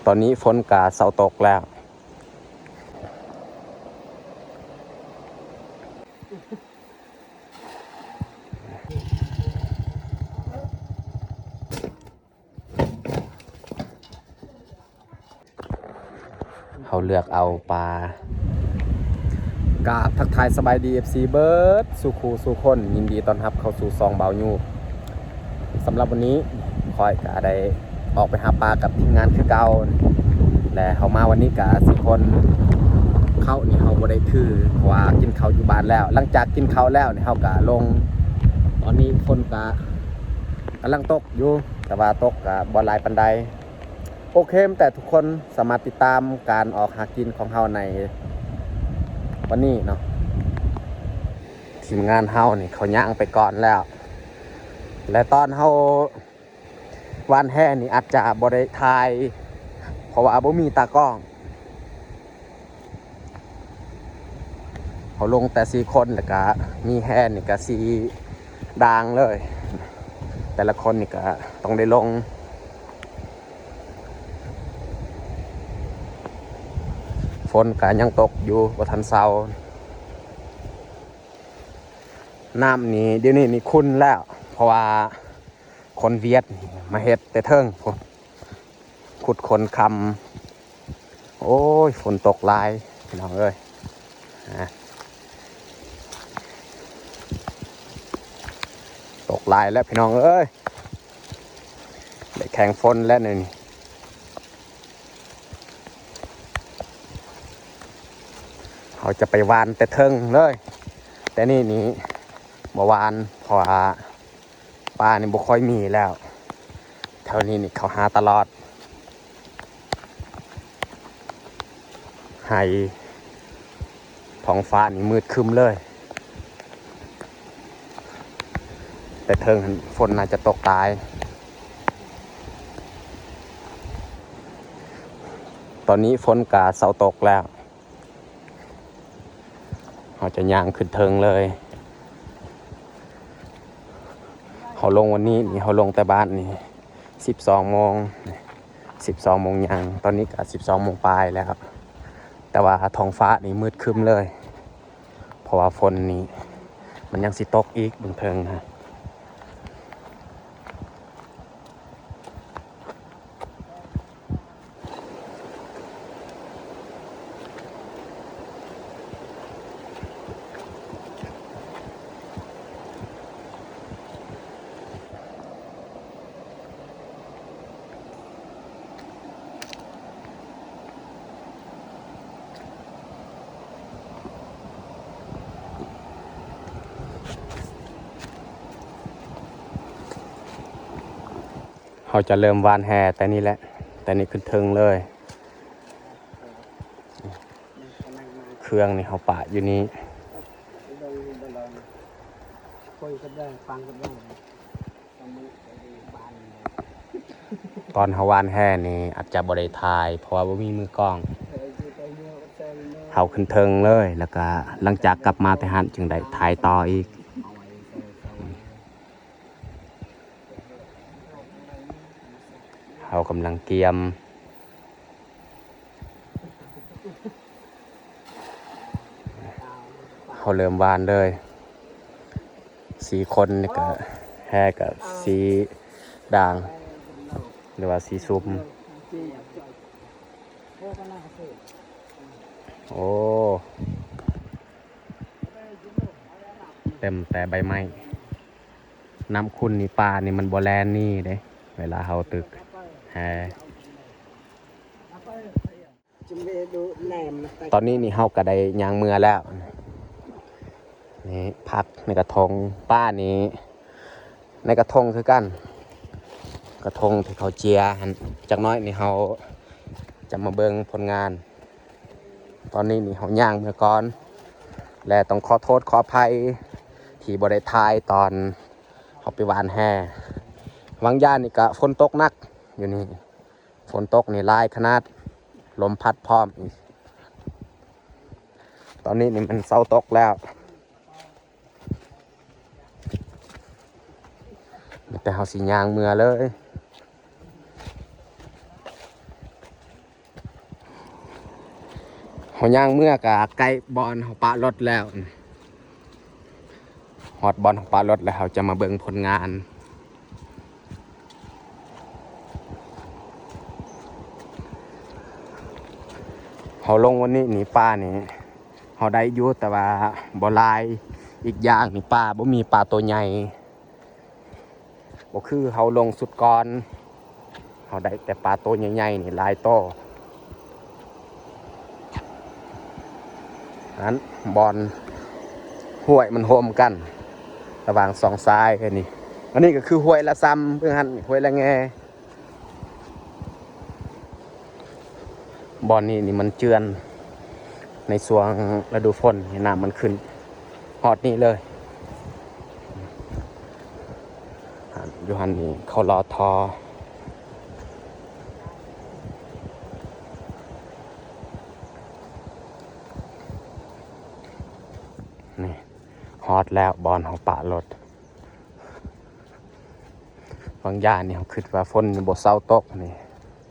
ຕອນນີ້ຝົນກະເຊົາຕົກແລ້ວ. ເຮົາເລືອກເອົາປາ. ກາບທັກທາຍສະບາຍດີ ເອັຟຊີ ເບິດສູ່ຄູ່ສູ່ຄົນ, ຍິນດີຕ້ອນຮັບເຂົ້າສູ່ຊ່ອງບ່າວຍູ. ສຳລັບວັນນີ້ຂ້ອຍກະໄດ້ອອກໄປຫາປາກັບທີມງານຄືເກົ່າ ແລະ ເຮົາມາວັນນີ້ກະສີ່ຄົນ. ເຂົ້ານີ້ເຮົາບໍ່ໄດ້ຖື ເພາະວ່າກິນເຂົ້າຢູ່ບ້ານແລ້ວ. ຫຼັງຈາກກິນເຂົ້າແລ້ວນີ້ເຮົາກະລົງ. ຕອນນີ້ຝົນກະກຳລັງຕົກຢູ່ ແຕ່ວ່າຕົກກະບໍ່ຫຼາຍປານໃດ. ໂອເຄ ແຕ່ທຸກຄົນສາມາດຕິດຕາມການອອກຫາກິນຂອງເຮົາໃນວັນນີ້ເນາະ. ທີມງານເຮົານີ້ເຂົາຍ່າງໄປກ່ອນແລ້ວ ແລະ ຕອນເຮົາຫວ່ານແຫນີ້ອາດຈະບໍ່ໄດ້ຖ່າຍ ເພາະວ່າບໍ່ມີຕາກ້ອງ. ເຮົາລົງແຕ່ສີ່ຄົນ ແລ້ວກະມີແຫນີ້ກະສີ່ດ່າງເລີຍ. ແຕ່ລະຄົນນີ້ກະຕ້ອງໄດ້ລົງ. ຝົນກະຍັງຕົກຢູ່ ບໍ່ທັນເຊົາ. ນ້ຳນີ້ ດຽວນີ້ນີ້ຂຸ່ນແລ້ວ ເພາະວ່າຄົນຫວຽດນີ້ມາເຮັດແຕ່ເທິງພຸ້ນ ຂຸດຄົ້ນຄຳ. ໂອ້ຍ ຝົນຕົກຫຼາຍພີ່ນ້ອງເອີຍ ອາ ຕົກຫຼາຍແລ້ວພີ່ນ້ອງເອີຍ ໄດ້ແຂ່ງຝົນແລ້ວນີ້. ເຮົາຈະໄປຫວ່ານແຕ່ເທິງເລີຍ ແຕ່ນີ້ນີ້ບໍ່ຫວ່ານ ເພາະວ່າ ປານີ້ບໍ່ຄ່ອຍມີແລ້ວ ແຖວນີ້ນີ້ເຂົາຫາຕະຫຼອດ. ໄຮ່ ທ້ອງຟ້ານີ້ມືດຄຶ້ມເລີຍ ແຕ່ເທິງຫັ້ນຝົນໜ້າຈະຕົກຫຼາຍ. ຕອນນີ້ຝົນກະເຊົາຕົກແລ້ວ. ເຮົາຈະຍ່າງຂຶ້ນເທິງເລີຍ. ເຮົາລົງວັນນີ້ນີ້ ເຮົາລົງແຕ່ບ້ານນີ້ສິບສອງໂມງ ສິບສອງໂມງຍ່າງ. ຕອນນີ້ກະສິບສອງໂມງປາຍແລ້ວ ແຕ່ວ່າທ້ອງຟ້ານີ້ມືດຄຶ້ມເລີຍ ເພາະວ່າຝົນນີ້ມັນຍັງຊິຕົກອີກເບື້ອງເທິງນະ. ເຮົາຈະເລີ່ມຫວ່ານແຫແຕ່ນີ້ແຫຼະ ແຕ່ນີ້ຂຶ້ນເທິງເລີຍ. ເຄື່ອງນີ້ເຮົາປະຢູ່ນີ້. ຕອນເຮົາຫວ່ານແຫນີ້ອາດຈະບໍ່ໄດ້ຖ່າຍ ເພາະວ່າບໍ່ມີມືກ້ອງ. ເຮົາຂຶ້ນເທິງເລີຍ ແລ້ວກະຫຼັງຈາກກັບມາແຕ່ຫັ້ນຈຶ່ງໄດ້ຖ່າຍຕໍ່ອີກ. ເຮົາກຳລັງກຽມ ເຮົາເລີ່ມຫວ່ານເລີຍ. ສີ່ຄົນນີ້ກະ ແຫກະສີ່ດ່າງ ຫຼືວ່າສີ່ຊຸມ. ໂອ້ ເຕັມແຕ່ໃບໄມ້. ນ້ຳຂຸ່ນນີ້ ປານີ້ມັນບໍ່ແລ່ນໜີເດ້ ເວລາເຮົາຕຶກແຫ. ຕອນນີ້ນີ້ເຮົາກະໄດ້ຍ່າງເມືອແລ້ວ. ນີ້ຜັກໃນກະທົງ ປານີ້ໃນກະທົງຄືກັນ ກະທົງທີ່ເຂົາເຈຍຫັ້ນ. ຈັກໜ້ອຍນີ້ເຮົາຈະມາເບິ່ງຜົນງານ. ຕອນນີ້ນີ້ເຮົາຍ່າງເມືອກ່ອນ ແລະ ຕ້ອງຂໍໂທດຂໍອະໄພທີ່ບໍ່ໄດ້ຖ່າຍຕອນເຮົາໄປຫວ່ານແຫ. ຫວ່າງຢ່ານີ້ກະຝົນຕົກໜັກຢູ່ນີ້ ຝົນຕົກນີ້ຫຼາຍຂະໜາດ ລົມພັດພ້ອມອີກ. ຕອນນີ້ນີ້ມັນເຊົາຕົກແລ້ວ ແຕ່ເຮົາຊິຍ່າງເມືອເລີຍ. ພໍຍ່າງເມືອກະໃກ້ບ່ອນເຮົາປະລົດແລ້ວ. ຮອດບ່ອນເຮົາປະລົດແລ້ວ ເຮົາຈະມາເບິ່ງຜົນງານ. ເຮົາລົງວັນນີ້ນີ້ ປານີ້ເຮົາໄດ້ຢູ່ ແຕ່ວ່າບໍ່ຫຼາຍ. ອີກຢ່າງນີ້ ປາບໍ່ມີປາໂຕໃຫຍ່. ບໍ່ຄືເຮົາລົງຊຸດກ່ອນ ເຮົາໄດ້ແຕ່ປາໂຕໃຫຍ່ໆນີ້ຫຼາຍໂຕ. ນັ້ນບ່ອນຫ້ວຍມັນໂຮມກັນລະຫວ່າງສອງສາຍນີ້. ອັນນີ້ກໍຄືຫ້ວຍລະຊຳ ເບິ່ງຫັ້ນ ຫ້ວຍລະແງ. ບ່ອນນີ້ນີ້ມັນເຈື່ອນ ໃນຊ່ວງລະດູຝົນນີ້ ນ້ຳມັນຂຶ້ນຮອດນີ້ເລີຍ. ຫັ້ນ ຢູ່ຫັ້ນນີ້ເຂົາຫຼໍ່ທໍ່. ນີ້ ຮອດແລ້ວບ່ອນເຮົາປະລົດ. ບາງຢ່າງນີ້ເຮົາຄິດວ່າຝົນບໍ່ເຊົາຕົກນີ້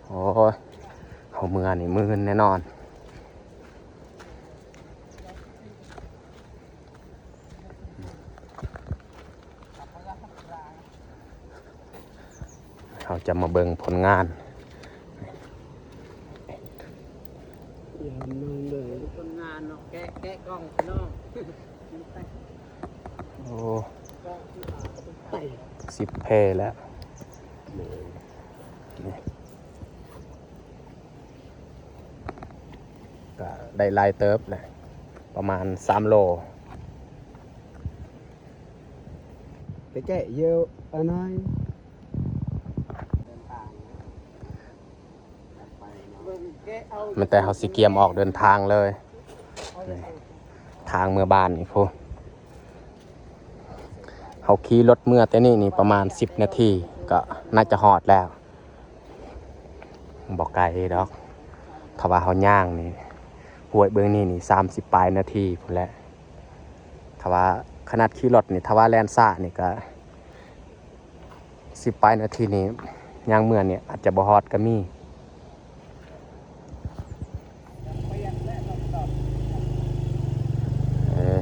ໂອ້ຍ ເຮົາເມືອນີ້ມື່ນແນ່ນອນ. ເຮົາຈະມາເບິ່ງຜົນງານ. ຜົນງານເນາະ ແກະ ແກະກ່ອງພີ່ນ້ອງ. ໂອ້ ສິບແພແລ້ວນີ້ ກະໄດ້ຫຼາຍເຕີບແຫຼະ ປະມານສາມໂລ. ໄປແກະຢູ່ອັນນັ້ນ. ແມ່ນແຕ່ເຮົາຊິກຽມອອກເດີນທາງເລີຍ. ນີ້ ທາງເມືອບ້ານນີ້ພຸ້ນ ເຮົາຂີ່ລົດເມືອແຕ່ນີ້ນີ້ປະມານສິບນາທີ ກໍໜ້າຈະຮອດແລ້ວ. ບໍ່ໄກດອກ ຖ້າວ່າເຮົາຍ່າງນີ້ ຫ້ວຍເບື້ອງນີ້ນີ້ສາມສິບປາຍນາທີພຸ້ນແຫຼະ. ຖ້າວ່າຂະໜາດຂີ່ລົດນີ້ ຖ້າວ່າແລ່ນຊ້ານີ້ກໍ ສິບປາຍນາທີນີ້ ຍ່າງເມືອນີ້ອາດຈະບໍ່ຮອດກໍມີ. ເອີ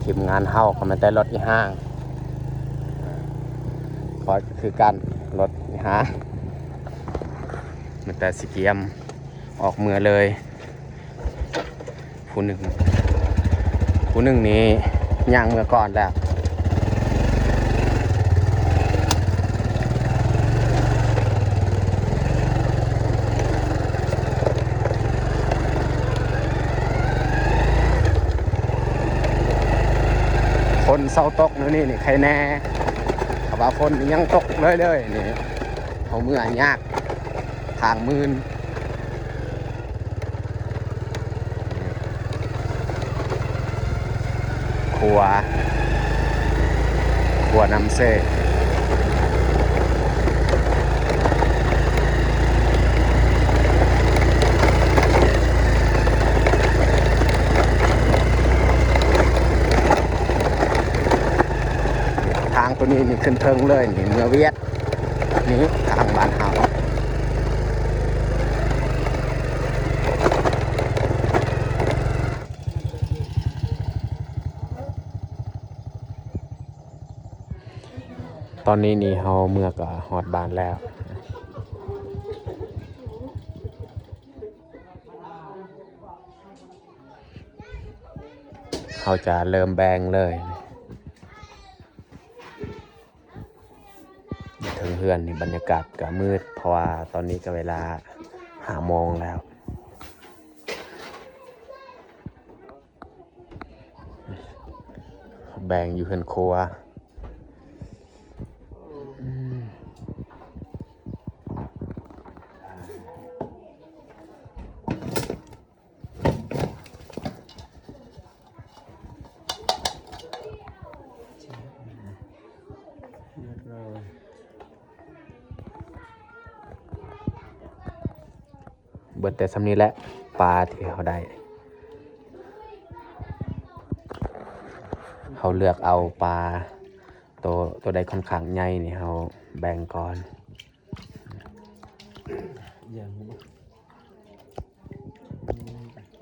ທີມງານເຮົາກໍແມ່ນແຕ່ລົດອີ່ຫ່າງ ຂ້ອຍກໍຄືກັນ ລົດອີ່ຫ່າງ ແມ່ນແຕ່ຊິກຽມອອກເມືອເລີຍ. ຜູ້ໜຶ່ງ ຜູ້ໜຶ່ງນີ້ຍ່າງເມືອກ່ອນແລ້ວ. ຝົນເຊົາຕົກແນວນີ້ນີ້ໄຄແນ່ ຖ້າວ່າຝົນຍັງຕົກເລື້ອຍໆນີ້ ເຮົາເມືອຍາກ ທາງມື່ນ. ຂົວ ຂົວນ້ຳເຊ. ທາງໂຕນີ້ນີ້ຂຶ້ນເທິງເລີຍນີ້ ເມືອຫວຽດ. ນີ້ທາງບ້ານເຮົາ. ຕອນນີ້ນີ້ເຮົາເມືອກໍຮອດບ້ານແລ້ວ. ເຮົາຈະເລີ່ມແບ່ງເລີຍ. ຢູ່ເທິງເຮືອນນີ້ບັນຍາກາດກໍມືດ ເພາະວ່າຕອນນີ້ກໍເວລາຫ້າໂມງແລ້ວ. ແບ່ງຢູ່ເຮືອນຄົວ. ເບິດແຕ່ສ່ຳນີ້ແຫຼະ ປາທີ່ເຮົາໄດ້. ເຮົາເລືອກເອົາປາໂຕ ໂຕໃດຂ້ອນຂ້າງໃຫຍ່ນີ້ ເຮົາແບ່ງກ່ອນ. ຢ່າງນີ້ ອືມ